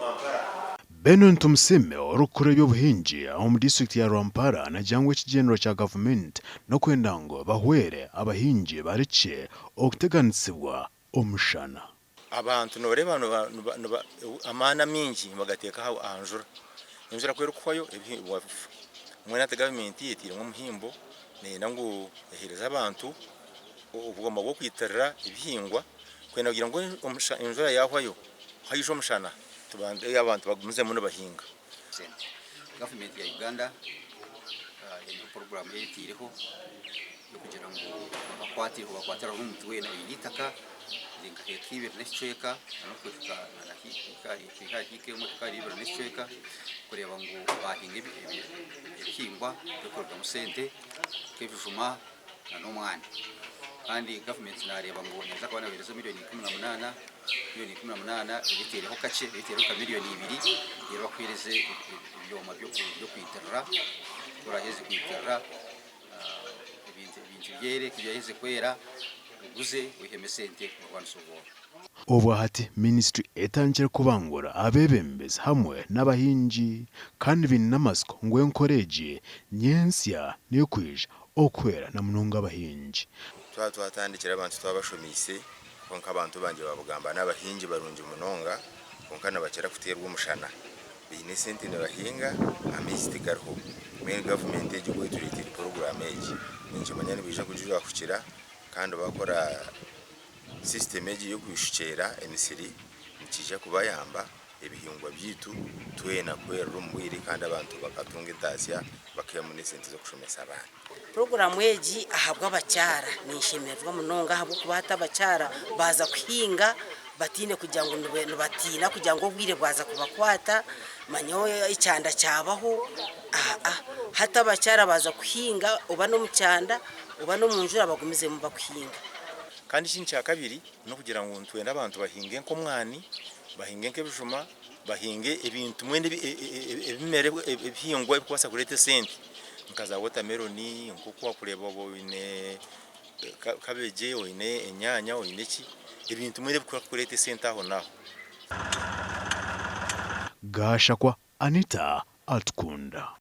Rwampara. Benon Tumusiime orikukora eby'obuhingi omu disiturikiti ya Rwampara nagira ngu ekigyendererwa kya gavumenti n'okwenda ngu bahwere abahingi barekye okuteganisibwa omushana. Abantu nooreeba amaani amaingi nibagateeka aha njura. Enjura ku erikuhwayo ebihingwa bifa. Mbwenu hati gavumenti etairemu omuhimbo neyenda ngu eheereze abantu obwoma bw'okwitirira ebihingwa kwenda kugira ngu enjura yaahwayo haija omushana abantu bagumizemu nibahinga. Gavumenti ya Uganda eine puroguraamu ei etaireho y'okugira ngu bakwatire buri muntu weena oine eitaka riri nka heeka ibiri n'ekicweka n'okuhika ahari heeka emwe kuhika ahari ibiri n'ekicweka kureeba ngu baahinga ebihingwa ebirikurugamu sente nk'ebijuma n'omwani. Kandi gavumenti naareeba ngu neeza kuba neebaheereza miriyoni 18, miriyoni 18 eyeteereho kakye, eyeteereho nka miriyoni ibiri reero bakuheereze ebyoma by'okwitirira, ku oraaheze kwitirira ebintu byere, ku byaheze kwera oguze oihemu esente orwanise obworo. Obwahati minisiture etandikire kubangura abeebembezi hamwe n'abahingi kandi baine n'amatsiko ngu enkora egi nyentsya nekwija okuhwera na munonga abahingi. Twaba twatandikire abantu twabashomeise kwonka abantu bangye babugamba n'abahingi barungi munonga kwonka nibakira kuteerwa omushana. Baine esente nibahinga amaizi tigariho. Mbwenu gavumenti egi obu etureeteire puroguraamu egi ninkimanya nibaija kugirahukira kandi bakora sisitemu egi ey'okushukyera emisiri nikiija kubayamba ebihingwa byaitu twena kwerera omu bwire kandi abantu bakatunga entaasya bakaihamu n'esente z'okushomesa abaana. Puroguraamu egi ahabw'abakyara ninshemererwa munonga ahabw'okuba hati abakyara baaza kuhinga bataine kugira ngu nibatiina kugira ngu obwire bwaza kubakwata manya ekyanda kyabaho aa hati abakyara baaza kuhinga oba n'omu kyanda oba n'omu njura bagumizemu bakuhinga. Kandi ekindi kyakabiri n'okugira ngu nitwenda abantu bahinge nk'omwani, bahinge nk'ebijuma, bahinge ebintu mbwenu ebimera ebihingwa ebirikubaasa kureeta esente nka za wotameroni, nk'oku waakureeba waaba oine kabegi, oine enyaanya, oine ki, ebintu mbwenu ebirikureeta esente ahonaaho. Gashakwa Anita Atukunda.